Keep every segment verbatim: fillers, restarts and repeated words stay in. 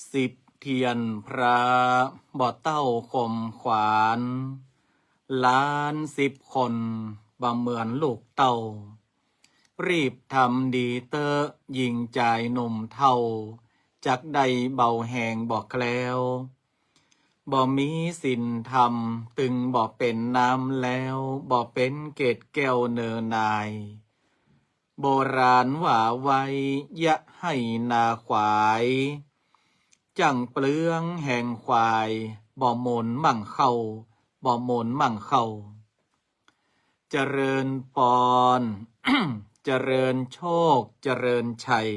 สิบเตียนพระบ่เต้าคมขวาน หลานสิบคนบ่เหมือนลูกเต้า รีบทำดีเต๊อะหญิงจายหนุ่มเฒ่า จักได้เบาแฮงบ่แคล้ว บ่มีศีลธรรมตึงบ่เป๋นน้ำแล้ว บ่เป๋นเกศแก้วเนอนาย โบราณว่าไว้อย่าให้นาขวาย จั่งเปลืองแฮงควาย บ่หมุนมั่งเข้า บ่หมุนมั่งเข้า เจริญปอน เจริญโชค เจริญชัย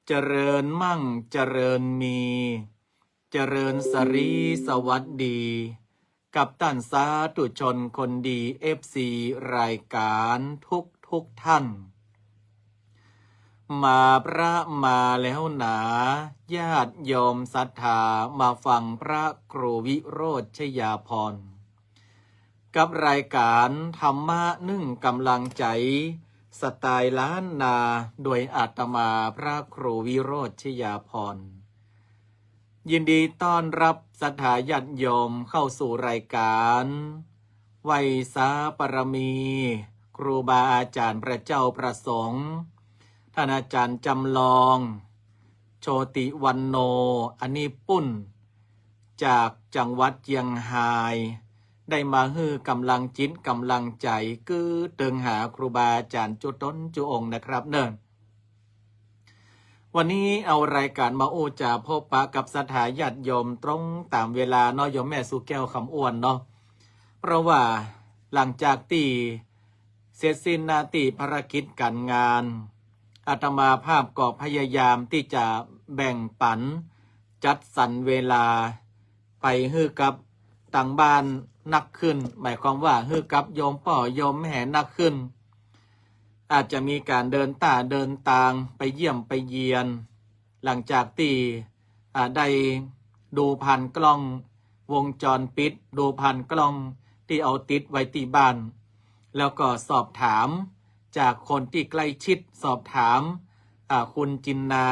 เจริญมั่ง เจริญมี เจริญสรีสวัสดี กับต้านสาธุชนคนดี เอฟซี รายก๋านทุกทุกท่าน มาพระมาแล้วหนา ญาติโยมศรัทธามาฟังพระครูวิโรจน์ชยาภรณ์ กับรายก๋านธรรมะนึ่งกำลังใจ๋ สไตล์ล้านนา โดยอาตมาพระครูวิโรจน์ชยาภรณ์ ยินดีต้อนรับศรัทธาญาติโยมเข้าสู่รายก๋าน ไหว้สาบารมี ครูบาอาจ๋ารย์พระเจ้าพระสงฆ์ ต้านอาจ๋ารย์จำลอง โชติวันโณ อันนี้ปุ้น จากจังหวัดเจียงฮาย ได้มาหื้อกำลังจิตกำลังใจ๋ กื๊ดเติงหาครูบาอาจ๋ารย์จุ๊ตนจุ๊องค์นะครับเนาะ วันนี้เอารายก๋านมาอู้จ๋าพบปะกับศรัทธาญาติโยมตรงต๋ามเวลาเนาะ โยมแม่สุแก้ว คำอ้วนเนาะ เพราะว่าหลังจากตี้เสร็จสิ้นหน้าตี้ภารกิจก๋านงาน อาตมาภาพก็พยายามตี้จะแบ่งปั๋น จัดสรรเวลาไปหื้อกับตางบ้านนักขึ้น หมายความว่าหื้อกับโยมป้อโยมแม่นักขึ้น อาจจะมีก๋านเดินต้าเดินตางไปเยี่ยมไปเยียน หลังจากตี้ อ่า ได้ดูผ่านกล้องวงจรปิด ดูผ่านกล้องตี้เอาติดไว้ตี้บ้าน แล้วก็สอบถามจากคนตี้ใกล้ชิด สอบถาม อ่า คุณจินนา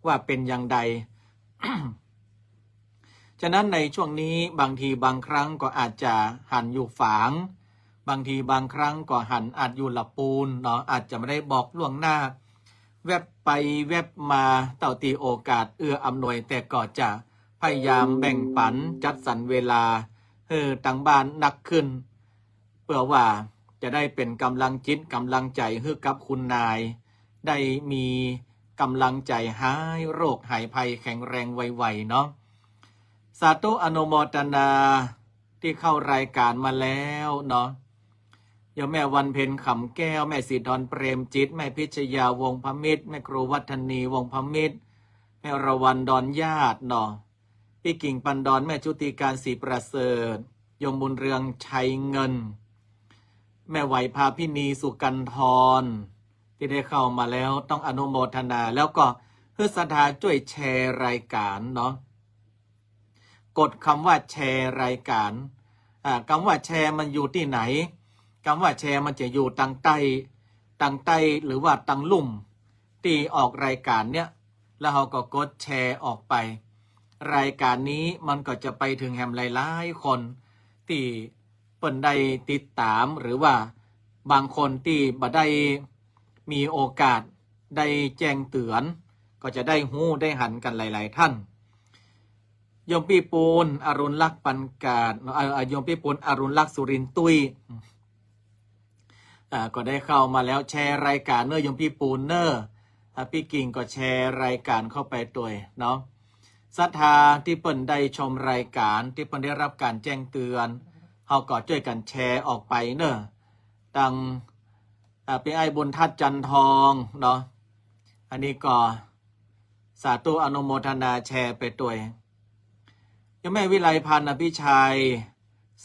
ว่าเป๋นอย่างใด ฉะนั้นในช่วงนี้บางทีบางครั้งก็อาจจะหันอยู่ฝาง บางทีบางครั้งก็หันอาจอยู่ละปูนเนาะ อาจจะไม่ได้บอกล่วงหน้า แว็บไปแว็บมาเต้าตี้โอกาสเอื้ออำนวย แต่ก็จะพยายามแบ่งปั๋นจัดสรรเวลาหื้อตางบ้านนักขึ้น เปื้อว่าจะได้เป๋นกำลังจิตกำลังใจ๋หื้อกับคุณนาย ได้มีกำลังใจ๋หายโรคหายภัยแข็งแรงไวๆเนาะ สาธุอนุโมทนาตี้เข้ารายก๋านมาแล้วเนาะ โยมแม่วันเพ็ญ ขำแก้ว แม่สีทร เปรมจิต แม่พิชยา วงศ์พมิตร แม่ครูวัฒนี วงศ์พมิตร แม่อรวรรณ ดอนญาติเนาะ ปี้กิ่ง ปันดอน แม่ชุติการ ศรีประเสริฐ โยมบุญเรือง ชัยเงิน แม่ไหว ภาพินี สุกันทร ตี้ได้เข้ามาแล้ว ต้องอนุโมทนา แล้วก็หื้อศรัทธาจ้วยแชร์รายก๋านเนาะ กดกำว่าแชร์รายก๋าน อ่า กำว่าแชร์มันอยู่ตี้ไหน กำว่าแชร์มันจะอยู่ตางใต้ ตางใต้หรือว่าตางลุ่มตี้ออกรายก๋านเนี้ย แล้วเฮาก็กดแชร์ออกไป รายก๋านนี้มันก็จะไปเถิงแหมหลายๆคนตี้เปิ้นได้ติดต๋าม หรือว่าบางคนตี้บ่ได้มีโอกาสได้แจ้งเตือน ก็จะได้ฮู้ได้หันกั๋นหลายๆ ท่าน โยมปี้ปูน อรุณลักษณ์ ปันกาด เอ่อ โยมปี้ปูน อรุณลักษณ์ สุรินทร์ตุ้ย อ่า ก็ได้เข้ามาแล้ว แชร์รายก๋านเน่อ โยมปี้ปูนเน่อ อ่า ปี้กิ่งก็แชร์รายก๋านเข้าไปตวยเนาะ ศรัทธาตี้เปิ้นได้ชมรายก๋าน ตี้เปิ้นได้รับก๋านแจ้งเตือน เฮาก็จ้วยกั๋นแชร์ออกไปเน่อ ตาง อ่า ปี้อ้ายบุญทัศน์ จันทองเนาะ อันนี้ก็สาธุอนุโมทนาแชร์ไปตวย โยมแม่วิไลพรรณ อภิชัย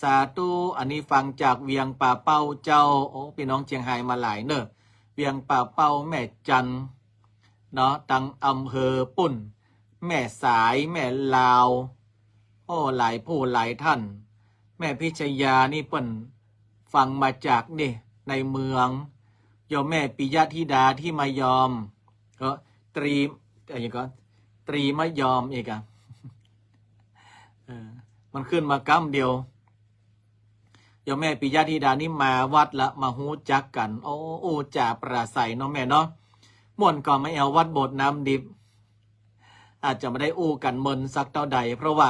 สาธุ อันนี้ฟังจากเวียงป่าเป้าเจ้า โอ้ ปี้น้องเจียงฮายมาหลายเน่อ เวียงป่าเป้า แม่จันเนาะ ตางอำเภอปุ้น แม่สาย แม่ลาว โอ้ หลายผู้หลายท่าน แม่พิชยานี่เปิ้นฟังมาจากนี่ในเมือง โยมแม่ปิยธิดาที่มายอม ก็ตรี อะไรก็ ต ตรีมะยอมอีกอะ เออ มันขึ้นมาก๊ำเดียว โยมแม่ปิยะธิดานี่มาวัดละ มาฮู้จักกั๋น โอ้ อู้จ๋าปราศรัยเนาะแม่เนาะ ม่วนก่อมาแอ่ววัดโบสถ์น้ำดิบ อาจจะบ่ได้อู้กั๋นเมินสักเต้าใด เพราะว่า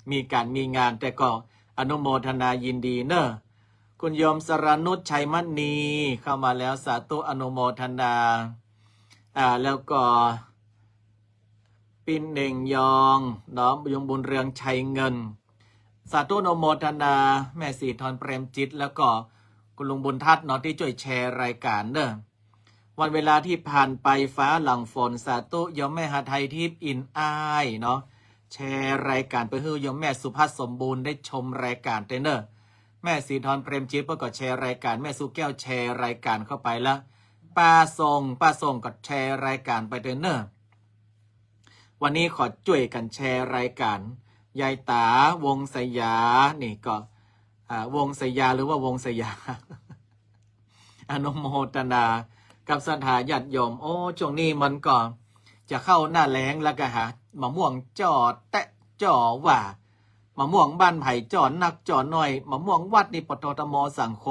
มีก๋านมีงาน แต่ก็อนุโมทนายินดีเน่อ คุณโยมสรนุชชัยมณี เข้ามาแล้ว สาธุอนุโมทนา อ่า แล้วก็ ปิ้นเน่งยองเนาะ โยมบุญเรืองชัยเงิน สาธุอนุโมทนา แม่ศรีธรเปรมจิต แล้วก็คุณลุงบุญทัศน์เนาะ ตี้จ้วยแชร์รายก๋านเน่อ วันเวลาที่ผ่านไปฟ้าหลังฝน สาธุโยมแม่หาไทยทิพย์อินอ้ายเนาะ แชร์รายก๋านไปหื้อโยมแม่สุภัสสมบูรณ์ได้ชมรายก๋านเต๊อะเน่อ แม่ศรีธรเปรมจิตเปิ้นก็แชร์รายก๋าน แม่สุแก้วแชร์รายก๋านเข้าไปละ ป้าส่ง ป้าส่งก็แชร์รายก๋านไปเต๊อะเน่อ วันนี้ขอจ้วยกั๋นแชร์รายก๋าน ยายต๋า วงศ์สยา นี่ก็ อ่า วงศ์สยาหรือว่าวงศ์สยา อนุโมทนากับศรัทธาญาติโยม โอ้ ช่วงนี้มันก็จะเข้าหน้าแล้งแล้วกะหา มะม่วงจ้อแต๊ะจ้อว่า มะม่วงบ้านใผจ้อนักจ้อน้อย มะม่วงวัดนี่ ปตทม สังโฆ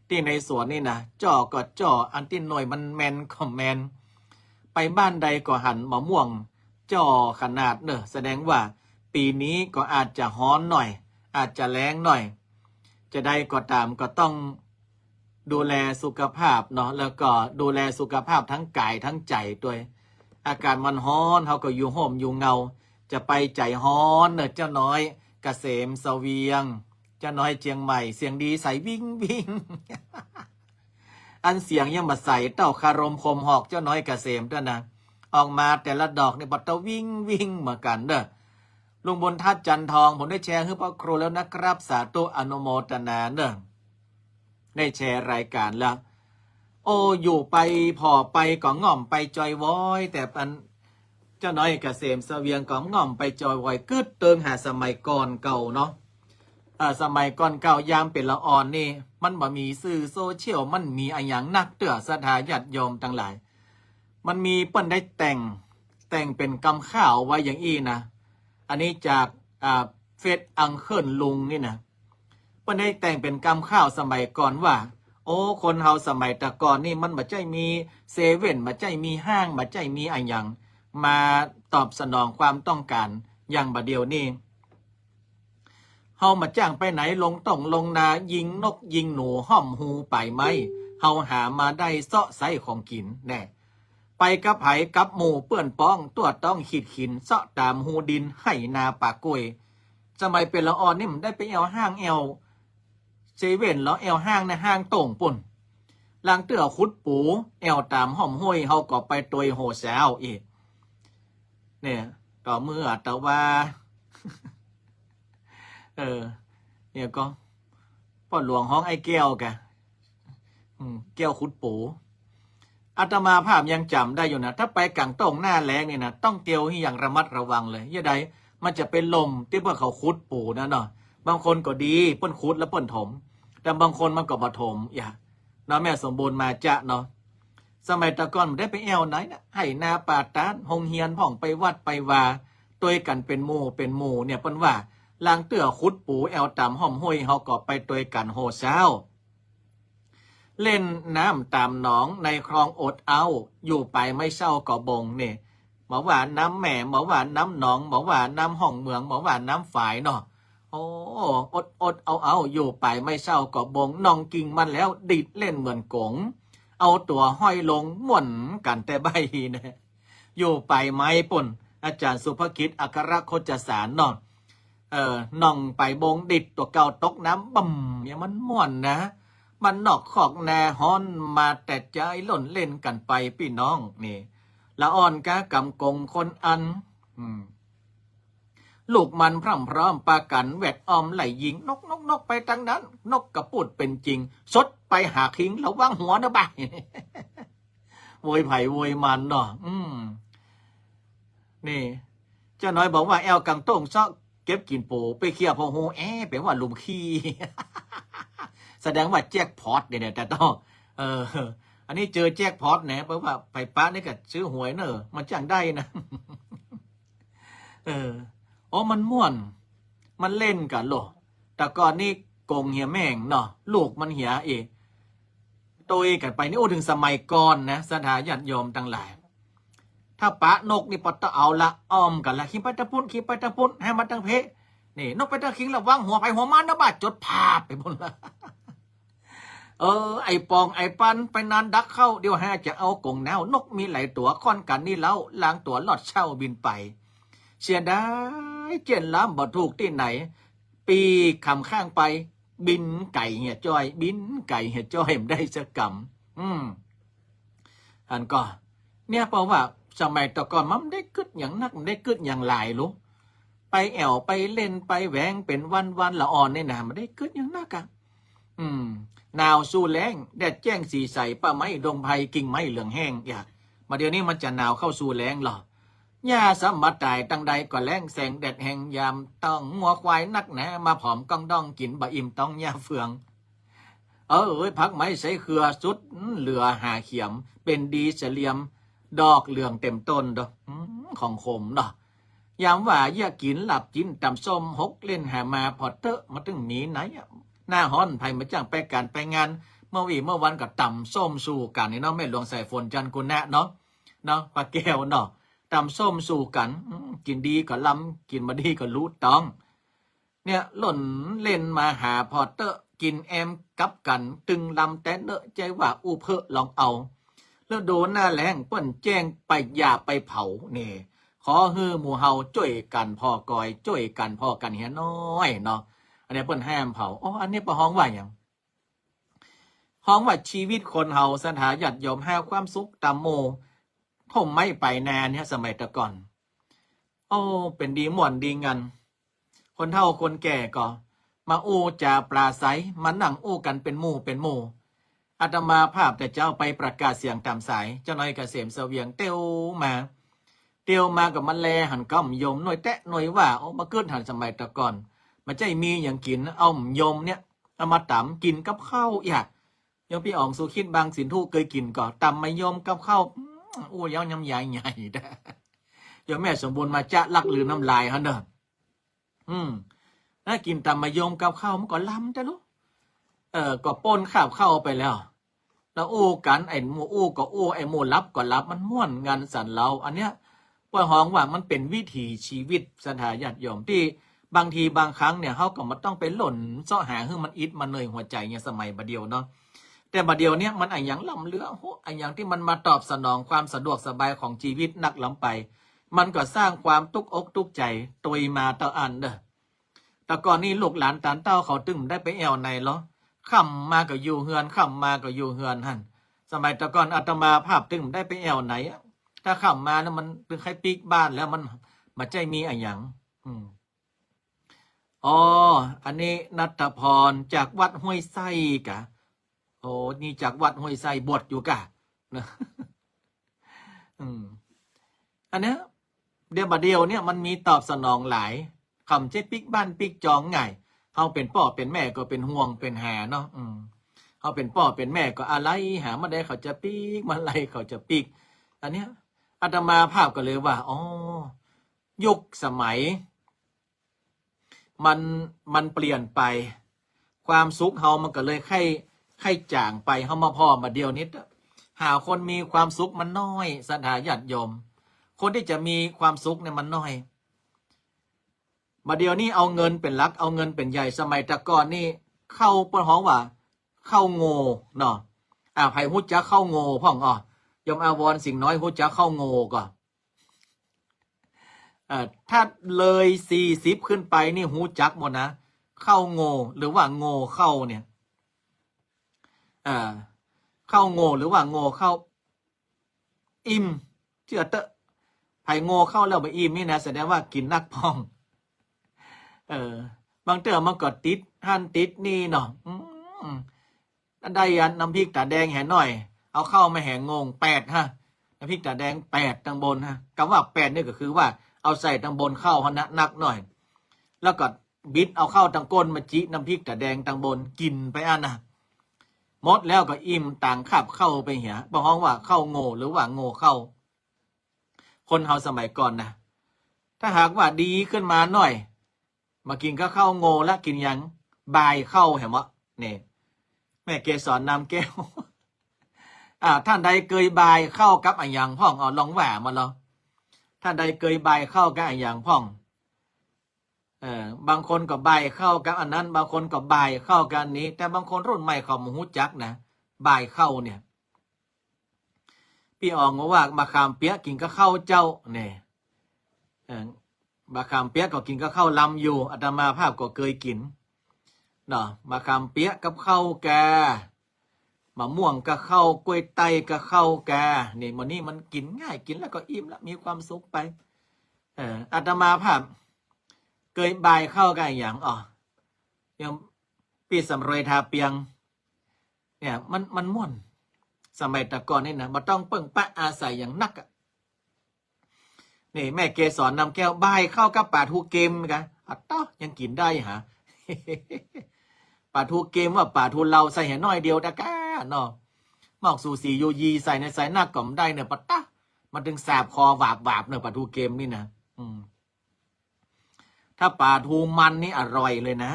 ตี้ในสวนนี่นะ จ้อก็จ้อ อันตี้หน่วยมันแม่นก็แม่น ไปบ้านใดก็หันมะม่วงจ้อขนาดเน่อ แสดงว่าปี๋นี้ก็อาจจะฮ้อนหน่อย อาจจะแล้งหน่อย จะใดก็ต๋ามก็ต้องดูแลสุขภาพเนาะ แล้วก็ดูแลสุขภาพทั้งก๋ายทั้งใจ๋ตวย อากาศมันฮ้อน เฮาก็อยู่ฮ่มอยู่เงา จะไปใจ๋ฮ้อนเน่อ เจ้าน้อยเกษมเสวียง เจ้าน้อยเจียงใหม่ เสียงดีใสวิ่งวิ่ง อันเสียงยังบ่ใสเต้าคารมคมหอกเจ้าน้อยเกษมเต้านะ ออกมาแต่ละดอกนี่บ่าเต้าวิ่งวิ่งเหมือนกั๋นเน่อ ลุงบุญทัศน์จันทอง ผมได้แชร์หื้อพระครูแล้วนะครับ สาธุอนุโมทนาเน่อ ได้แชร์รายก๋านแล้ว โอ้ อยู่ไปผ่อไปก็ง่อมไปจอยวอย แต่อัน เจ้าน้อยเกษมเสวียงก็ง่อมไปจอยวอย กึ๊ดเติงหาสมัยก่อนเก่าเนาะ อ่า สมัยก่อนเก่ายามเป๋นละอ่อนนี่ มันบ่มีสื่อโซเชียล มันมีอะหยังนักเตื้อ ศรัทธาญาติโยมตังหลาย มันมีเปิ้นได้แต่ง แต่งเป๋นกำข่าวไว้อย่างอี้นะ อันนี้จาก อ่า เฟซอังเคิลลุงนี่นะ เปิ้นได้แต่งเป๋นกำข่าวสมัยก่อนว่า โอ้ คนเฮาสมัยตะก่อนนี่มันบ่ใจ้มีเซเว่น บ่ใจ้มีห้าง บ่ใจ้มีอะหยังมาตอบสนองความต้องก๋านอย่างบ่าเดี่ยวนี้ เฮาบ่าจ้างไปไหน ลงต้งลงนา ยิงนกยิงหนู ฮ่อมฮูป่ายไม้ เฮาหามาได้เซาะใส้ของกิ๋นแน่ ไปกับใผกับหมู่เปื้อนป้อง ตั๋วต้องขีดขิน เซาะต๋ามฮูดิน ไฮ่นาป่ากล้วย สมัยเป๋นละอ่อนนี่มันได้ไปแอ่วห้างแอ่วเซเว่นเหรอ แอ่วห้างนะ ห้างโต่งปู้น ลางเตื้อขุดปู๋ แอ่วต๋ามฮ่อมห้วย เฮาก็ไปตวยโหเซ้าอี้ เนี่ย ต่อเมื่อตะว่า เออ เนี่ยก็ ป้อหลวงฮ้องไอ้แก้วกะ อืม แก้วขุดปู๋ อาตมาภาพยังจ๋ำได้อยู่นะ ถ้าไปก๋างโต้งหน้าแล้งนี่นะ ต้องเตียวอย่างระมัดระวังเลย ยะใดมันจะเป๋นหล่มตี้เปิ้นเขาขุดปู๋นะเนาะ บางคนก็ดี เปิ้นขุดแล้วเปิ้นถม แต่บางคนมันก็บ่ถม อย่า เนาะ แม่สมบูรณ์มาจะเนาะ สมัยตะก่อนบ่ได้ไปแอ่วไหนนะ ไฮ่นาป่าตาด โฮงเฮียนพ่อง ไปวัดไปวา ตวยกั๋นเป๋นหมู่เป๋นหมู่เนี่ย เปิ้นว่า ลางเตื้อขุดปู๋ แอ่วต๋ามฮ่อมห้วย เฮาก็ไปตวยกั๋นโหเซ้า เล่นน้ำต๋ามหนอง ในคลองอดเอา อยู่ปายไม้เศร้าก็บ่ง นี่ บ่ว่าน้ำแม่ บ่ว่าน้ำหนอง บ่ว่าน้ำฮ่องเหมือง บ่ว่าน้ำฝายเนาะ โอ้ อดอดเอาเอา อยู่ปายไม้เศร้าก็บ่ง น่องกิ่งมันแล้ว ดีดเล่นเหมือนก๋ง เอาตั๋วห้อยลง ม่วนกั๋นแต่ใบ้นะ อยู่ปายไม้ปู้น อาจ๋ารย์สุภกิจ อัครโคจสารเนาะ เออ น่องไปบ่ง ดีดตั๋วเก่าตกน้ำ บึ้ม เนี่ยมันม่วนนะ บ้านนอกคอกนาฮ้อน มาแต่ไจ๊ ล่นเล่นกั๋นไปปี้น้อง นี่ ละอ่อนกากำก๋งคนอัน อืม ลูกมันพร่ำพร้อมปากั๋น แวดอ้อมไล่ยิง นก นก นก ไปตังนั้น นกกะปูดเป๋นจริง สดไปหาคิง ระวังหัวนะบ่าย โวยใผโวยมันเนาะ อืม นี่ เจ้าน้อยบอกว่า แอ่วก๋างโต้งเซาะเก็บกิ๋นปู๋ ไปเขี่ยผ่อฮู แอะ แป๋ว่าหลุมขี้ แสดงว่าแจ็คพอตเนี่ย แต่ต้อง เออ อันนี้เจอแจ็คพอตนะ แป๋ว่าใผปะนี่ก็ซื้อหวยเน่อ มันจั่งได้นะ เออ โอ้ มันม่วน มันเล่นกั๋นโล แต่ก่อนนี้กงเหียแม่งเนาะ ลูกมันเหียเอก โตยกั๋นไปนี่ โอ้ เถิงสมัยก่อนนะ ศรัทธาญาติโยมตังหลาย ถ้าปะนกนี่ปอต้องเอาละ อ้อมกั๋นละ ขีไปตางปุ้น ขีไปตางปุ้น หื้อมาตังเพ นี่ นกไปตังคิง ระวังหัวใผหัวมันนะ บาดจดผาบไปปุ้นละ เออ ไอ้ปองไอ้ปันไปนานดักเข้า เดี๋ยวหาจะเอาก๋งหนาว นกมีหลายตั๋ว ค่อนกั๋นนี่แล้ว ลางตั๋วลอดเช้าบินไป เสียดายเจียนล้ำบ่ถูกตี้ไหน ปีกขำข้างไป บินไก๋เหียจ้อย บินไก๋เหียจ้อย บ่ได้สักกำ อืม อันก็ เนี่ย เพราะว่าสมัยแต่ก่อนมันบ่ได้กึ๊ดหยังนัก บ่ได้กึ๊ดหยังหลายลูก ไปแอ่วไปเล่นไปแหวงเป๋นวันๆ ละอ่อนนี่นะ บ่ได้กึ๊ดหยังนักอะ อืม หนาวสู้แล้ง แดดแจ้งสีใส ป่าไม้ดงไพร กิ่งไม้เหลืองแห้ง อยาก บ่าเดี่ยวนี้มันจะหนาวเข้าสู่แล้งลอ หญ้าสามารถต๋ายตังใดก็แล้ง แสงแดดแฮงยามต้อง งัวควายนักหนา มาผอมก้องด้อง กิ๋นบ่อิ่มต้องหญ้าเฟือง เออ เอ้ย ผักไม้ใส่เครือสุด อืม เหลือหาเขียม เป๋นดีเสลียม ดอกเหลืองเต็มต้นเด้อ อืม ของขมเนาะ ยามว่าเยียะกิ๋นหลับกิ๋น ต๋ำส้มหกเล่นหามาผ่อเต๊อะ มาเถิงมีไหนอะ หน้าฮ้อนใผมาจ้างไปก๋านไปงาน เมื่อวีเมื่อวันก็ต๋ำส้มสู่กั๋นนี่เนาะ แม่หลวงสายฝน จันทร์กุณะเนาะ เนาะ ป้าแก้วเนาะ ต๋ำส้มสู่กั๋น อืม กิ๋นดีก็ลำ กิ๋นบ่ดีก็รู้ต้อง เนี่ย หล่นเล่นมาหาผ่อเต๊อะ กิ๋นแอมกับกั๋น ตึงลำแต๊เต๊อะ ใจ้ว่าอู้เพ้อลองเอา ฤดูหน้าแล้งเปิ้นแจ้งไปอย่าไปเผา นี่ ขอหื้อหมู่เฮาจ้วยกั๋นผ่อกอย จ้วยกั๋นผ่อกั๋นเหียน้อยเนาะ อันนี้เปิ้นห้ามเผา อ๋อ อันนี้เปิ้นฮ้องว่าหยัง ฮ้องว่าชีวิตคนเฮา ศรัทธาญาติโยม หาความสุขต๋ามหมู่ ต้นไม้ปลายนาเนี่ย สมัยแต่ก่อน โอ้ เป๋นดีม่วนดีงัน คนเฒ่าคนแก่ก็มาอู้จ๋าปราศรัย มานั่งอู้กั๋นเป๋นหมู่เป๋นหมู่ อาตมาภาพแต่เจ๊าไปประกาศเสียงต๋ามสาย เจ้าน้อยเกษมเสวียงเตียวมา เตียวมาก็มาแลหันก้ำยม หน่วยแต๊หน่วยว่า โอ้ มากึ๊ดหันสมัยแต่ก่อน บ่ใจ้มีหยังกิ๋น เอายมเนี่ย เอามาต๋ำกิ๋นกับข้าว อยาก โยมปี้อ๋องสุขิต บางสินธุ เกยกิ๋นก่อ ต๋ำมะยมกับข้าว อืม อู้แล้วน้ำยายใหญ่เด้อ โยมแม่สมบูรณ์มาจ๊ะ ลักลืนน้ำลายหั้นเน่อ อืม ถ้ากิ๋นต๋ำมะยมกับข้าวมันก็ลำแต๊ลูก เออ ก็ป้นคาบข้าวไปแล้ว แล้วอู้กั๋น ไอ้หมู่อู้ก็อู้ ไอ้หมู่หลับก็หลับ มันม่วนงันสันเลา อันเนี้ย เปิ้นฮ้องว่ามันเป๋นวิถีชีวิต ศรัทธาญาติโยม ตี้บางทีบางครั้งเนี่ย เฮาก็บ่ต้องไปหล่นเซาะหาหื้อมันอิดมาเหนื่อยหัวใจ๋อย่างสมัยบ่าเดี่ยวเนาะ แต่บ่าเดี่ยวเนี่ยมันอะหยังล้ำเหลือ โห อะหยังตี้มันมาตอบสนองความสะดวกสบายของชีวิตนักล้ำไป มันก็สร้างความตุ๊กอกตุ๊กใจ๋ตวยมาเต้าอั้นเน่อ แต่ก่อนนี้ลูกหลานตานเต้าเขาตึงบ่ได้ไปแอ่วไหนลอ ค่ำมาก็อยู่เฮือน ค่ำมาก็อยู่เฮือนหั้น สมัยแต่ก่อนอาตมาภาพตึงบ่ได้ไปแอ่วไหนอะ ถ้าค่ำมาแล้วมันตึงใค่ปิ๊กบ้านแล้ว มันบ่ใจ้มีอะหยัง อืม อ๋อ อันนี้ณัฐพรจากวัดห้วยไส้กะ โอ้ นี่จากวัดห้วยไส้ บวชอยู่กะ นะ อืม อันเนี้ย เดี๋ยวบ่าเดี่ยวเนี่ยมันมีตอบสนองหลาย เขาบ่ใจ้ปิ๊กบ้านปิ๊กจองง่าย เฮาเป๋นป้อเป๋นแม่ก็เป๋นห่วงเป๋นหาเนาะ อืม เฮาเป๋นป้อเป๋นแม่ก็อะไหล่หา เมื่อใดเขาจะปิ๊ก เมื่อใดเขาจะปิ๊ก อันเนี้ย อาตมาภาพก็เลยว่า อ๋อ ยุคสมัย มัน มันเปลี่ยนไป ความสุขเฮามันก็เลยใค่ ใค่จ๋างไป เฮามาผ่อบ่าเดี่ยวนี้ หาคนมีความสุขมันน้อย ศรัทธาญาติโยม คนตี้จะมีความสุขเนี่ยมันน้อย บ่าเดี่ยวนี้เอาเงินเป๋นหลัก เอาเงินเป๋นใหญ่ สมัยแต่ก่อนนี่ ข้าวเปิ้นฮ้องว่า ข้าวโง่เนาะ อ่า ใผฮู้จักข้าวโง่พ่อง อ๋อ โยมอาวรณ์ สิงห์น้อย ฮู้จักข้าวโง่ก่อ เอ่อ ถ้าเลยสี่สิบขึ้นไปนี่ฮู้จักหมดนะ ข้าวโง่หรือว่าโง่ข้าวเนี่ย เอ่อ ข้าวโง่หรือว่าโง่ข้าว อิ่ม เจื้อเต๊อะ ใผโง่ข้าวแล้วบ่อิ่มนี่นะ แสดงว่ากิ๋นนักพ่อง เออ บางเตื้อมันก็ติดหั้นติดนี่เนาะ อืม ได้อันน้ำพริกต๋าแดงแหน้อย เอาข้าวมาแหงงแปดฮะ น้ำพริกต๋าแดงแปดตังบนฮะ กำว่าแปดนี่ก็คือว่าเอาใส่ตังบนข้าวหั้นนะ นักหน่อย แล้วก็บิดเอาข้าวตังก้นมาจิน้ำพริกต๋าแดงตังบน กิ๋นไปอั้นนะ หมดแล้วก็อิ่มตางคาบข้าวไปเหีย เปิ้นฮ้องว่าข้าวโง่หรือว่าโง่ข้าว คนเฮาสมัยก่อนนะ ถ้าหากว่าดีขึ้นมาหน่อย บ่ากิ๋นกับข้าวโง่ละ กิ๋นหยัง บ่ายข้าวแหมวะ นี่ แม่เกสรนามแก้ว อ่า ต้านใดเกยบ่ายข้าวกับอะหยังพ่อง เอาลองว่ามาลอ ต้านใดเกยบ่ายข้าวกับอะหยังพ่อง เออ บางคนก็บ่ายข้าวกับอันนั้น บางคนก็บ่ายข้าวกับอันนี้ แต่บางคนรุ่นใหม่เขาบ่ฮู้จักนะ บ่ายข้าวเนี่ย ปี้อ๋องว่า มะขามเปียกกิ๋นกับข้าวเจ้า เนี่ย เออ มะขามเปียกก็กิ๋นกับข้าวลำอยู่ อาตมาภาพก็เกยกิ๋น เนาะ มะขามเปียกกับข้าวกา มะม่วงกับข้าว กล้วยไต้กับข้าวกา นี่ มื้อนี้มันกิ๋นง่าย กิ๋นแล้วก็อิ่มละ มีความสุขไป เออ อาตมาภาพเกยบ่ายข้าวกับอะหยัง อ๋อ อย่างปี้สำรวยทาเปียง เนี่ย มัน มันม่วน สมัยแต่ก่อนนี่นะ บ่ต้องเปิ้งปะอาศัยอย่างนักอะ นี่ แม่เกสรนามแก้ว บ่ายข้าวกับป๋าทูเกมกะ อะต๊อ ยังกิ๋นได้หา ป๋าทูเกมว่าป๋าทูเลาใส่แหน้อยเดียวตะก้าเนาะ มอกสูสียูยีใส่ในใส่นักก็บ่ได้เนี่ย ปะต๊ะ มันตึงแสบคอหวาบๆ เนี่ย ป๋าทูเกมนี่นะ อืม ถ้าป๋าทูมันนี่อร่อยเลยนะ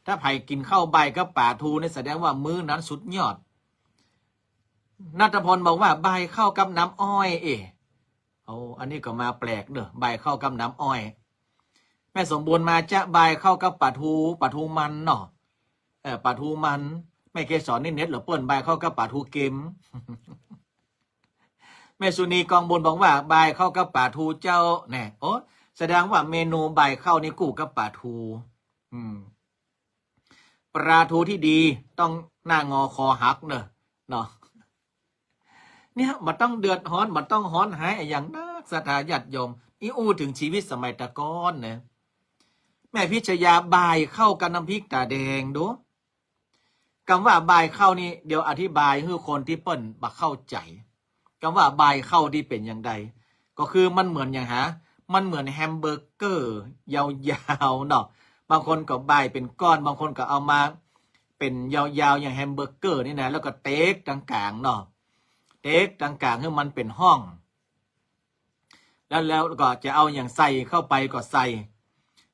ถ้าใผกิ๋นข้าวบ่ายกับป๋าทูนี่แสดงว่ามื้อนั้นสุดยอด ณัฐพลบอกว่า บ่ายข้าวกับน้ำอ้อย เอ๊ะ โอ้ อันนี้ก็มาแปลกเนอะ บ่ายข้าวกับน้ำอ้อย แม่สมบูรณ์มาจะบ่ายข้าวกับป๋าทู ป๋าทูมันเนาะ เออ ป๋าทูมัน แม่เกสรนี่เน็ตเหลือเปิ้น บ่ายข้าวกับป๋าทูเกม แม่สุนีกองบุญบอกว่า บ่ายข้าวกับป๋าทูเจ้า แน่ โอ้ แสดงว่าเมนูบ่ายข้าวนี่กู้กับป๋าทู อืม ป๋าทูที่ดีต้องหน้างอคอหักเนอะ เนาะ เนี่ย บ่ต้องเดือดฮ้อน บ่ต้องฮ้อนหายอะหยังนัก ศรัทธาญาติโยม อี้อู้เถิงชีวิตสมัยแต่ก่อนนะ แม่พิชยา บ่ายข้าวกับน้ำพริกต๋าแดงดู กำว่าบ่ายข้าวนี่ เดี๋ยวอธิบายหื้อคนตี้เปิ้นบ่เข้าใจ๋ กำว่าบ่ายข้าวนี่เป๋นอย่างใด ก็คือมันเหมือนอย่างหา มันเหมือนแฮมเบอร์เกอร์ยาวๆ เนาะ บางคนก็บ่ายเป๋นก้อน บางคนก็เอามาเป๋นยาวๆ อย่างแฮมเบอร์เกอร์นี่นะ แล้วก็เต๊กตังก๋างเนาะ เต๊กตังก๋างหื้อมันเป๋นห้อง แล้ว แล้วก็จะเอาอะหยังใส่เข้าไปก็ใส่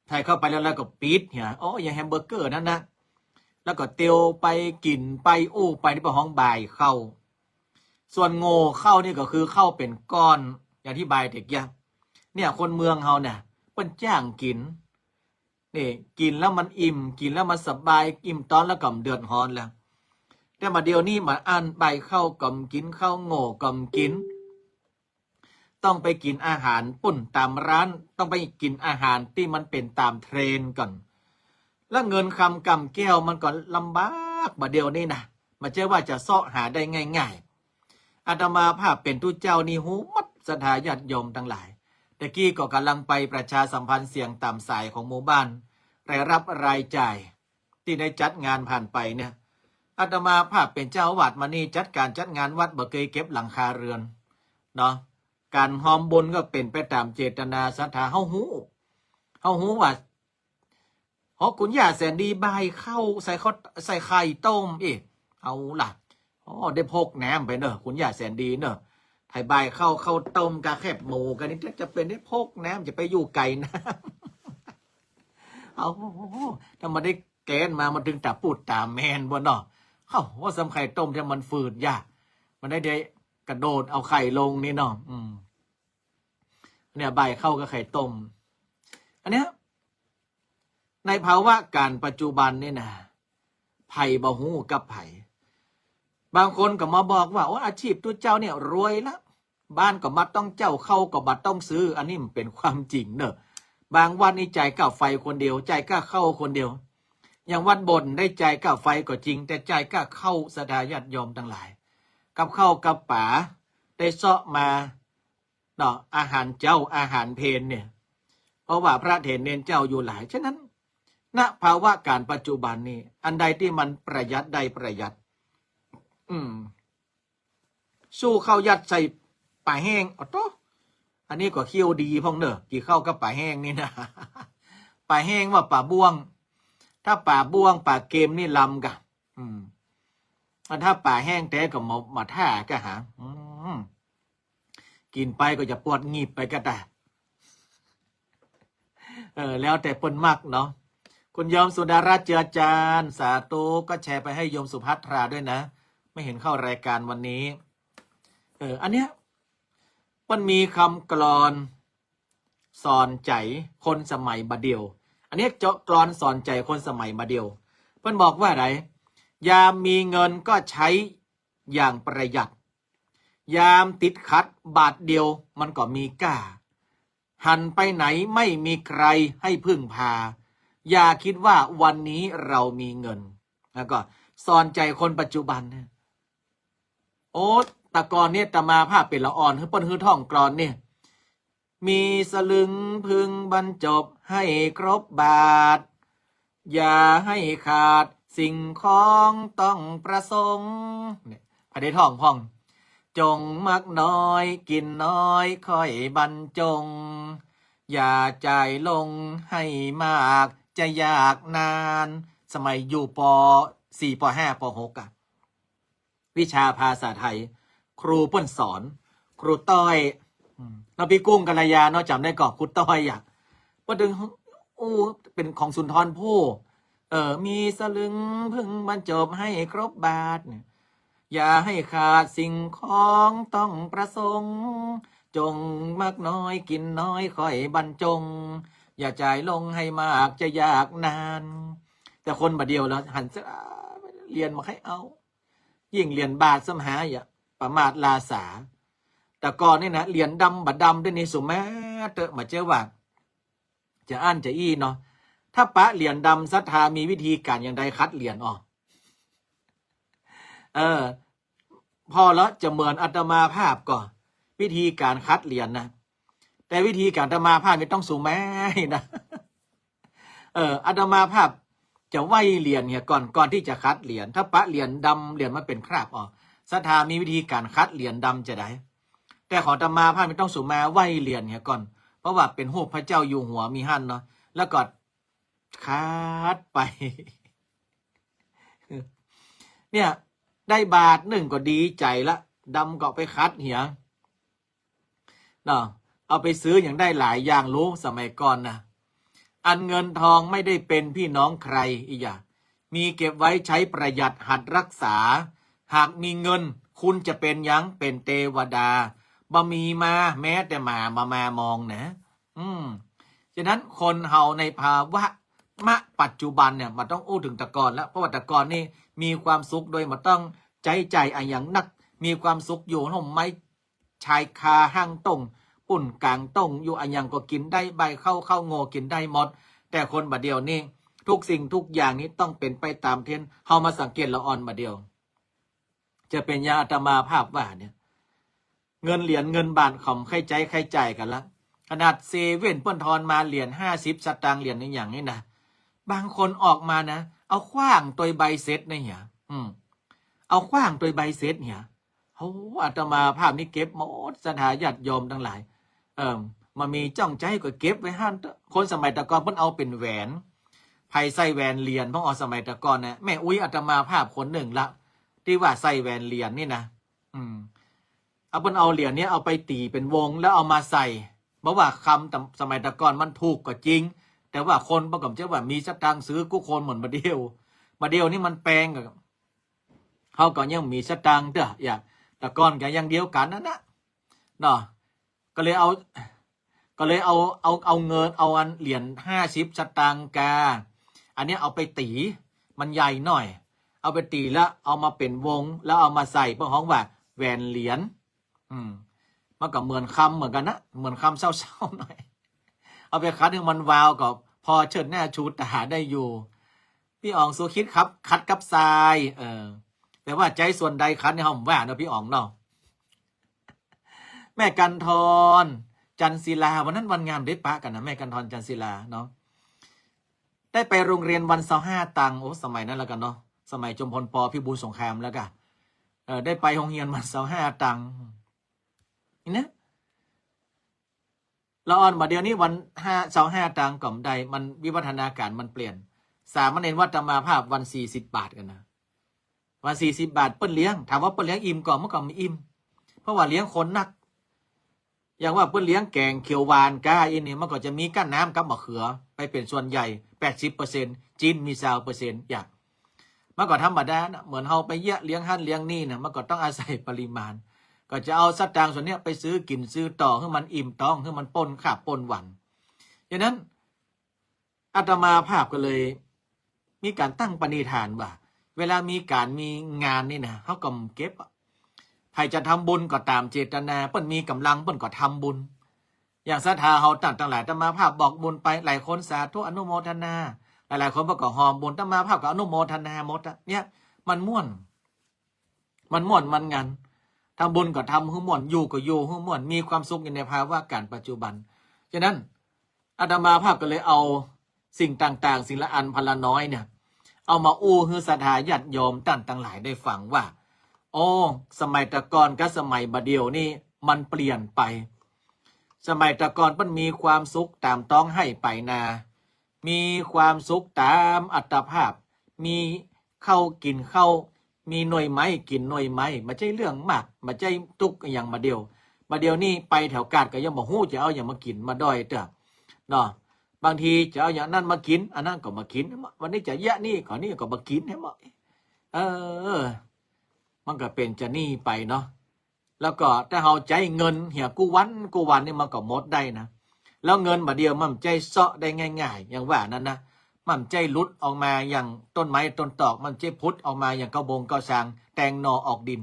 ใส่เข้าไปแล้ว แล้วก็ปิดเนี่ย โอ้ อย่างแฮมเบอร์เกอร์นั้นนะ แล้วก็เตียวไปกิ๋นไปอู้ไป นี่เปิ้นฮ้องบ่ายข้าว ส่วนโง่ข้าวนี่ก็คือข้าวเป๋นก้อน อย่างอธิบายตะกี้ เนี่ย คนเมืองเฮาเนี่ย เปิ้นจ้างกิ๋น นี่ กิ๋นแล้วมันอิ่ม กิ๋นแล้วมันสบาย อิ่มต๊อนแล้วก็บ่เดือดฮ้อนแล้ว แต่บ่าเดี่ยวนี้บ่าอั้น บ่ายข้าวก็บ่กิ๋น ข้าวโง่ก็บ่กิ๋น ต้องไปกิ๋นอาหารปุ้นต๋ามร้าน ต้องไปกิ๋นอาหารตี้มันเป๋นต๋ามเทรนด์ก่อน แล้วเงินคำกำแก้วมันก็ลำบากบ่าเดี่ยวนี้นะ บ่ใจ้ว่าจะเซาะหาได้ง่ายๆ อาตมาภาพเป๋นตุ๊เจ้านี่ฮู้หมด ศรัทธาญาติโยมตังหลาย ตะกี้ก็ก่ำลังไปประชาสัมพันธ์เสียงต๋ามสายของหมู่บ้าน รายรับรายจ่าย ตี้ได้จัดงานผ่านไปเนี่ย อาตมาภาพเป๋นเจ้าอาวาสมานี่ จัดก๋านจัดงานวัดบ่เกยเก็บหลังคาเรือน เนาะ ก๋านฮอมบุญก็เป๋นไปต๋ามเจตนาศรัทธา เฮาฮู้ เฮาฮู้ว่า โอ้ คุณย่าแสนดีบ่ายข้าวใส่ข้าว ใส่ไข่ต้ม เอ๊ะ เอาล่ะ โอ้ ได้พกน้ำไปเนอะ คุณย่าแสนดีเนอะ ไผบ่ายข้าว ข้าวต้มกะแคบหมูกั๋นนี่ จะ จะเป๋นได้พกน้ำ จะไปอยู่ไก๋น้ำ เอา ถ้ามันได้แก๊นมา มันตึงต๋าปูดต๋าแมนบ่เนาะ เอ้า ว่าซ้ำไข่ต้มตี้มันฝืดยาก มันได้ ได้กระโดดเอาไข่ลงนี่เนาะ อืม เนี่ย บ่ายข้าวกับไข่ต้ม อันเนี้ย ในภาวะก๋านปัจจุบันนี่นะ ใผบ่ฮู้กับใผ บางคนก็มาบอกว่า โอ้ อาชีพตุ๊เจ้าเนี่ยรวยละ บ้านก็บ่ต้องเจ้า ข้าวก็บ่ต้องซื้อ อันนี้มันเป๋นความจริงเนอะ บางวัดนี่จ่ายก้าไฟคนเดียว จ่ายก้าข้าวคนเดียว อย่างวัดบนได้จ่ายก้าไฟก็จริง แต่จ่ายก้าข้าว ศรัทธาญาติโยมตังหลาย กับข้าวกับป๋าได้เซาะมา เนาะ อาหารเจ๊า อาหารเพลเนี่ย เพราะว่าพระเถรเณรเจ้าอยู่หลาย ฉะนั้น ณ ภาวะก๋านปัจจุบันนี่ อันใดตี้มันประหยัดได้ประหยัด อืม สู้ข้าวยัดใส่ป๋าแห้ง เอาโต๊ะ อันนี้ก็เคี้ยวดีพ่องเนอะ กิ๋นข้าวกับป๋าแห้งนี่นะ ป๋าแห้งว่าป๋าบ้วง ถ้าป๋าบ้วงป๋าเกมนี่ลำก่ะ อืม อันถ้าป๋าแห้งแต๊ก็มา มาถ้าก่ะหา อืม กิ๋นไปก็จะปวดหงิบไปก่ะตา เออ แล้วแต่เปิ้นมักเนาะ คุณโยมสุดารัตน์เจือจาน สาธุ ก็แชร์ไปให้โยมสุภัทราด้วยนะ ไม่เห็นเข้ารายการวันนี้ เออ อันเนี้ย มันมีกำกลอนสอนใจ๋คนสมัยบ่าเดี่ยว อันเนี้ยเจาะกลอนสอนใจ๋คนสมัยบ่าเดี่ยว เปิ้นบอกว่าได ยามมีเงินก็ใจ๊อย่างประหยัด ยามติดขัดบาทเดียวมันก็มีก้า หันไปไหนไม่มีใครให้พึ่งพา อย่าคิดว่าวันนี้เรามีเงิน แล้วก็สอนใจ๋คนปัจจุบันเนี่ย โอ้ แต่ก่อนเนี่ยอาตมาภาพเป๋นละอ่อน หื้อเปิ้นหื้อท่องกลอนเนี่ย มีสลึงพึงบรรจบให้ครบบาท อย่าให้ขาดสิ่งของต้องประสงค์ เนี่ย ใผได้ท่องพ่อง จงมักน้อยกินน้อยค่อยบรรจง อย่าจ่ายลงให้มากจะยากนาน สมัยอยู่ ป.สี่ ป.ห้า ป.หก อะ วิชาภาษาไทย ครูเปิ้นสอน ครูต้อย อืม เนาะ ปี้กุ้งกัลยาเนาะ จ๋ำได้ก่อ ครูต้อยอะ เปิ้นตึง อู้ เป๋นของสุนทรภู่ เออ มีสลึงพึงบรรจบให้ครบบาทเนี่ย อย่าให้ขาดสิ่งของต้องประสงค์ จงมักน้อยกินน้อยค่อยบรรจง อย่าจ่ายลงให้มากจะยากนาน แต่คนบ่าเดี่ยวแล้วหันซะ เรียนบ่ใค่เอา ยิ่งเรียนบาทซ้ำหาอย่าประมาทลาสา แต่ก่อนนี่นะ เหรียญดำบ่ดำเดี๋ยวนี้สุมาเต๊อะ บ่าเจ้าว่า จะอั้นจะอี้เนาะ ถ้าปะเหรียญดำ ศรัทธามีวิธีก๋านอย่างใดขัดเหรียญอ่อ เออ ผ่อแล้วจะเหมือนอาตมาภาพก่อ วิธีก๋านขัดเหรียญนะ แต่วิธีก๋านอาตมาภาพนี่ต้องสุมานะ เออ อาตมาภาพจะไหว้เหรียญเหียก่อน ก่อนตี้จะขัดเหรียญ ถ้าปะเหรียญดำ เหรียญมันเป๋นคราบอ่อ ศรัทธามีวิธีก๋านขัดเหรียญดำจะใด แต่ของอาตมาภาพนี่ต้องสุมาไหว้เหรียญเหียก่อน เพราะว่าเป๋นฮูปพระเจ้าอยู่หัวมีหั้นเนาะ แล้วก็ขัดไป เนี่ย ได้บาทนึ่งก็ดีใจ๋ละ ดำก็ไปขัดเหีย เนาะ เอาไปซื้ออย่างได้หลายอย่าง ฮู้ สมัยก่อนนะ อันเงินทองไม่ได้เป็นพี่น้องใคร อีหยา มีเก็บไว้ใช้ประหยัดหัดรักษา หากมีเงินคุณจะเป๋นหยัง เป๋นเตวดา บ่มีมาแม้แต่หมาบ่มามองนะ อืม ฉะนั้นคนเฮาในภาวะ ณ ปัจจุบันเนี่ย บ่ต้องอู้เถิงแต่ก่อนแล้ว เพราะว่าแต่ก่อนนี่มีความสุขโดยบ่ต้องใจ๊จ่ายอะหยังนัก มีความสุขอยู่ฮ่มไม้ ชายคาห้างต้ง ปู๊นก๋างต้ง อยู่อะหยังก็กิ๋นได้ ใบข้าว ข้าวโง่กิ๋นได้หมด แต่คนบ่าเดี่ยวนี่ ทุกสิ่งทุกอย่างนี่ต้องเป๋นไปต๋ามเทรนด์ เฮามาสังเกตละอ่อนบ่าเดี่ยว จะเป๋นอย่างอาตมาภาพว่าเนี่ย เงินเหรียญเงินบาทเขาใค่ใจ๊ใค่จ่ายกั๋นละ ขนาดเซเว่นเปิ้นทอนมาเหรียญห้าสิบสตางค์ เหรียญอะหยังนี่นะ บางคนออกมานะ เอาขว้างตวยใบเช็คนะเหีย อืม เอาขว้างตวยใบเช็คเหีย โอ้ อาตมาภาพนี่เก็บหมด ศรัทธาญาติโยมตังหลาย เอิ่ม บ่มีจ้องใจ๊ก็เก็บไว้หั้นเต๊อะ คนสมัยแต่ก่อนเปิ้นเอาเป๋นแหวน ใผใส่แหวนเหรียญพ่องอ่อ สมัยแต่ก่อนนะ แม่อุ๊ยอาตมาภาพคนนึ่งละ ตี้ว่าใส่แหวนเหรียญนี่นะ อืม เอา เปิ้นเอาเหรียญเนี่ยเอาไปตี๋เป๋นวงแล้วเอามาใส่ เพราะว่าคำสมัยแต่ก่อนมันถูกก็จริง แต่ว่าคนเปิ้นก็บ่ใจ้ว่ามีสตางค์ซื้อกู้คนเหมือนบ่าเดี่ยว บ่าเดี่ยวนี่มันแปงอะ เฮาก็ยังมีสตางค์เต๊อะ อย่างแต่ก่อนก็อย่างเดียวกั๋นนั่นนะ เนาะ ก็เลยเอา ก็เลยเอา เอา เอาเงิน เอาอันเหรียญห้าสิบสตางค์กา อันเนี้ยเอาไปตี๋ มันใหญ่หน่อย เอาไปตี๋แล้วเอามาเป๋นวง แล้วเอามาใส่ เปิ้นฮ้องว่าแหวนเหรียญ อืม มันก็เหมือนคำเหมือนกั๋นนะ เหมือนคำเศร้าๆหน่อย เอาไปขัดหื้อมันวาวก็พอเชิดหน้าชูต๋าได้อยู่ ปี้อ๋องสุขิตครับ ขัดกับทราย เออ แต่ว่าใจ๊ส่วนใดขัดนี่เฮาบ่ว่าเนาะปี้อ๋องเนาะ แม่กันทร จันทร์ศิลา วันนั้นวันงามได้ปะกั๋นนะ แม่กันทร จันทร์ศิลาเนาะ ได้ไปโฮงเฮียนวันซาวห้าตัง โอ้ สมัยนั้นแล้วกั๋นเนาะ สมัยจอมพล ป.พิบูลสงครามแล้วก่ะ เออ ได้ไปโฮงเฮียนวันซาวห้าตัง นี่นะ ละอ่อนบ่าเดี่ยวนี้วันห้า ซาวห้าตังก็บ่ได้ มันวิวัฒนาก๋ารมันเปลี่ยน สามเณรวัดอาตมาภาพวันสี่สิบบาทกั๋นนะ วันสี่สิบบาทเปิ้นเลี้ยง ถามว่าเปิ้นเลี้ยงอิ่มก่อ มันก็บ่อิ่ม เพราะว่าเลี้ยงคนนัก อย่างว่าเปิ้นเลี้ยงแก๋งเขียวหวานก้าอี้นี่ มันก็จะมีก้าน้ำกับมะเขือไปเป๋นส่วนใหญ่ แปดสิบเปอร์เซ็นต์ จิ๊นมีซาวเปอร์เซ็นต์ อย่าง มันก็ธรรมดานะ เหมือนเฮาไปเยียะเลี้ยงหั้นเลี้ยงนี่นะ มันก็ต้องอาศัยปริมาณ ก็จะเอาสตางค์ส่วนเนี้ยไปซื้อกิ๋นซื้อต่อ หื้อมันอิ่มต๊อง หื้อมันป๊นคาบป๊นวัน ฉะนั้น อาตมาภาพก็เลยมีก๋านตั้งปณิธานว่า เวลามีก๋านมีงานนี่นะ เฮาก็เก็บอะ ใผจะทำบุญก็ต๋ามเจตนา เปิ้นมีก๋ำลังเปิ้นก็ทำบุญ อย่างศรัทธาเฮาต้านตังหลาย อาตมาภาพบอกบุญไป หลายคนสาธุอนุโมทนา หลายๆ คนเปิ้นก็ฮอมบุญ อาตมาภาพก็อนุโมทนาหมดอะ เนี่ย มันม่วน มันม่วนมันงัน ทำบุญก็ทำหื้อม่วน อยู่ก็อยู่หื้อม่วน มีความสุขอยู่ในภาวะก๋านปัจจุบัน ฉะนั้น อาตมาภาพก็เลยเอาสิ่งต่างๆ สิ่งละอันพันละน้อยเนี่ย เอามาอู้หื้อศรัทธาญาติโยมต้านตังหลายได้ฟังว่า โอ้ สมัยแต่ก่อนกับสมัยบ่าเดี่ยวนี่มันเปลี่ยนไป สมัยแต่ก่อนเปิ้นมีความสุขต๋ามต๊องไฮ่ไปนา มีความสุขต๋ามอัตภาพ มีข้าวกิ๋นข้าว มีหน่วยไม้กิ๋นหน่วยไม้ บ่ใจ้เรื่องมาก บ่ใจ้ตุ๊กข์อะหยังบ่าเดี่ยว บ่าเดี่ยวนี่ไปแถวกาดก็ยังบ่ฮู้จะเอาหยังมากิ๋นมาด้อยเตื้อ เนาะ บางทีจะเอาอย่างนั้นมากิ๋น อันนั้นก็บ่กิ๋น วันนี้จะเยียะนี่ ก็นี่ก็บ่กิ๋น หันบ่ เออ มันก็เป๋นจะนี่ไปเนาะ แล้วก็ถ้าเฮาใจ๊เงินเหียกู้วันกู้วันนี่มันก็หมดได้นะ แล้วเงินบ่าเดี่ยวมันบ่ใจ้เซาะได้ง่ายๆ อย่างว่านั้นนะ มันบ่ใจ้หลุดออกมาอย่างต้นไม้ต้นตอก มันบ่ใจ้ผุดออกมาอย่างเก๊าบงเก๊าซาง แตงหน่อออกดิน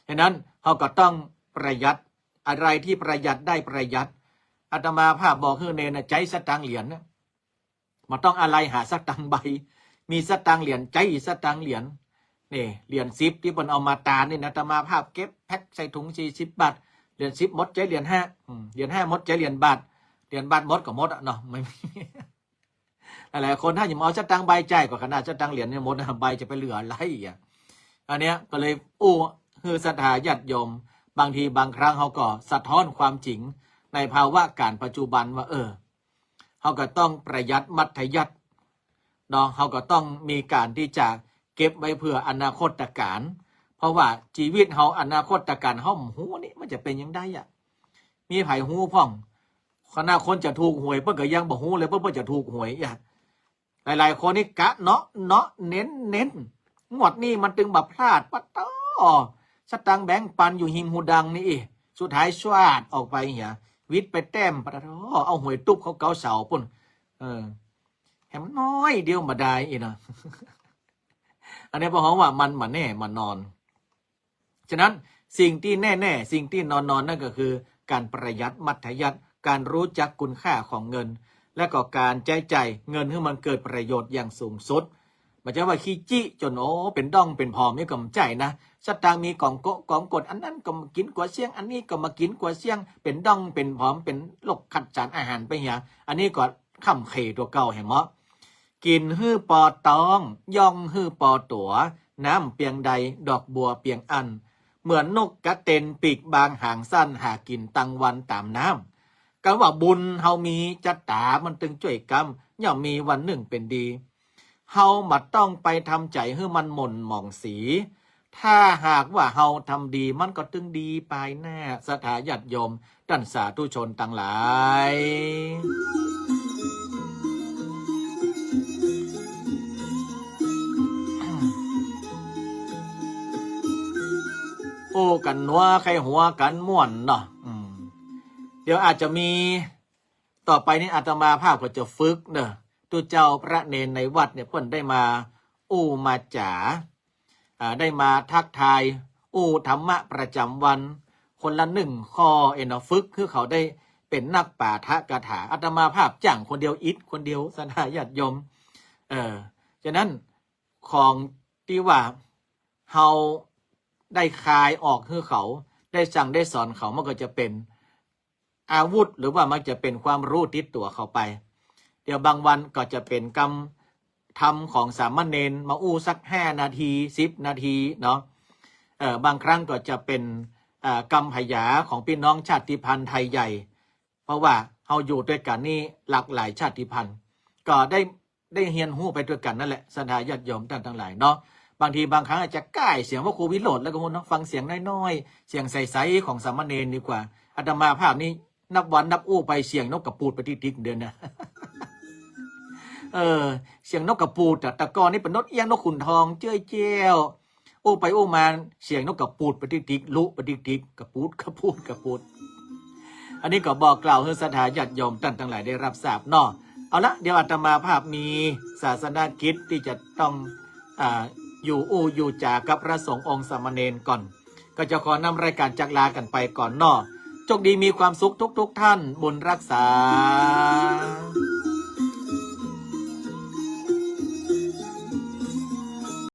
ฉะนั้นเฮาก็ต้องประหยัด อะไรที่ประหยัดได้ประหยัด อาตมาภาพบอกหื้อเณรนะ ใจ๊สตางค์เหรียญนะ บ่ต้องอาลัยหาสตางค์ใบ มีสตางค์เหรียญ ใจ๊สตางค์เหรียญ นี่ เหรียญสิบตี้เปิ้นเอามาตานนี่นะ อาตมาภาพเก็บแพ็คใส่ถุง สี่สิบบาท เหรียญสิบหมด ใจ๊เหรียญห้า อืม เหรียญห้าหมด ใจ๊เหรียญบาท เหรียญบาทหมดก็หมดอะเนาะ ไม่ หลายๆ คนถ้าจะมาเอาสตางค์ใบจ่ายก็ขนาดสตางค์เหรียญเนี่ยหมดนะ ใบจะไปเหลืออะไรอะ อันเนี้ยก็เลยอู้หื้อศรัทธาญาติโยม บางทีบางครั้งเฮาก็สะท้อนความจริงในภาวะก๋านปัจจุบันว่า เออ เฮาก็ต้องประหยัดมัธยัสถ์เนาะ เฮาก็ต้องมีก๋านตี้จะเก็บไว้เผื่ออนาคตก๋าล เพราะว่าจีวิตเฮาอนาคตก๋าลเฮาบ่ฮู้นี่มันจะเป๋นจั่งใดอะ มีใผฮู้พ่อง ขนาดคนจะถูกหวยเปิ้นก็ยังบ่ฮู้เลย เปิ้น เปิ้นจะถูกหวยอะ หลายๆ คนนี่กะเนาะ เนาะ เน้น เน้น งวดนี้มันตึงบ่พลาด ปะต๊อ สตางค์แบงก์ปันอยู่ฮิมฮูดังนี่อี้ สุดท้ายชวาดออกไปเหีย หวิดไปแต้ม ปะต๊อ เอาหวยตุ๊บเข้าเก๊าเสาปุ้น เออ แหมน้อยเดียวบ่ดายอี้เนาะ อันนี้เปิ้นฮ้องว่ามันบ่แน่บ่นอน ฉะนั้นสิ่งตี้แน่ๆ สิ่งตี้นอนๆ นั่นก็คือก๋านประหยัดมัธยัสถ์ ก๋านรู้จักคุณค่าของเงิน และก็ก๋านใจ๊จ่ายเงินหื้อมันเกิดประโยชน์อย่างสูงสุด บ่ใจ้ว่าขี้จี้จ๋น โอ้ เป๋นด้องเป๋นผอมนี่ก็บ่ใจ้นะ สตางค์มีก๋องโก๊ะก๋องกด อันนั้นก็บ่กิ๋นกั๋วเสี้ยง อันนี้ก็บ่กิ๋นกั๋วเสี้ยง เป๋นด้องเป๋นผอม เป๋นโรคขัดสารอาหารไปเหีย อันนี้ก็คร่ำเคร่ตั๋วเก่าแหมเนาะ กิ๋นหื้อปอต๊อง ย่องหื้อปอตั๋ว น้ำเปียงใด ดอกบัวเปียงอั้น เหมือนนกกระเต็นปีกบางหางสั้น หากิ๋นตังวันต๋ามน้ำ กำว่าบุญเฮามี จะต๋ามันตึงจ้วยกำ ย่อมมีวันนึ่งเป๋นดี เฮาบ่ต้องไปทำใจ๋หื้อมันหม่นหมองสี ถ้าหากว่าเฮาทำดี มันก็ตึงดีปายหน้า ศรัทธาญาติโยม ต้านสาธุชนตังหลาย โอ้ กั๋นนัวใค่หัวกั๋นม่วนเนาะ อืม เดี๋ยวอาจจะมี ต่อไปนี้อาตมาภาพก็จะฝึกเนาะ ตุ๊เจ้าพระเณรในวัดเนี่ย เปิ้นได้มาอู้มาจ๋า อ่า ได้มาทักทาย อู้ธรรมะประจ๋ำวัน คนละนึ่งข้อเองเนาะ ฝึกหื้อเขาได้เป๋นนักปาฐกถา อาตมาภาพจ้างคนเดียว อิดคนเดียว ศรัทธาญาติโยม เออ ฉะนั้นของตี้ว่าเฮาได้คายออกหื้อเขา ได้สั่งได้สอนเขา มันก็จะเป๋น อาวุธ หรือว่ามันจะเป๋นความฮู้ติดตั๋วเขาไป เดี๋ยวบางวันก็จะเป๋นกำธรรมของสามเณรมาอู้สักห้านาที สิบนาทีเนาะ เอ่อ บางครั้งก็จะเป๋น เอ่อ กำผญาของปี้น้องชาติพันธุ์ไทยใหญ่ เพราะว่าเฮาอยู่ตวยกั๋นนี่หลากหลายชาติพันธุ์ ก็ได้ ได้เฮียนฮู้ไปตวยกั๋นนั่นแหละ ศรัทธาญาติโยมต้านตังหลายเนาะ บางทีบางครั้งอาจจะก้ายเสียงพระครูวิโรจน์แล้วก็ฮู้เนาะ ฟังเสียงน้อยๆ เสียงใสๆ ของสามเณรดีกว่า อาตมาภาพนี้นับวันนับอู้ไปเสียงนกกระปูดไปติ๊กๆ เดี๋ยวนะ เออ เสียงนกกระปูดอะ แต่ก่อนนี่เป๋นนกเอี้ยงนกขุนทองเจ้ยแจ้ว อู้ไปอู้มาเสียงนกกระปูดไปติ๊กๆ ลุไปติ๊กๆ กระปูด กระปูด กระปูด อันนี้ก็บอกกล่าวหื้อศรัทธาญาติโยมต้านตังหลายได้ฮับทราบเนาะ เอาละ เดี๋ยวอาตมาภาพมีศาสนกิจตี้จะต้อง อ่า อยู่อู้อยู่จ๋ากับพระสงฆ์องค์สามเณรก่อน ก็จะขอนำรายก๋านจากลากั๋นไปก่อนเนาะ โชคดีมีความสุขทุกๆ ท่าน บุญฮักษา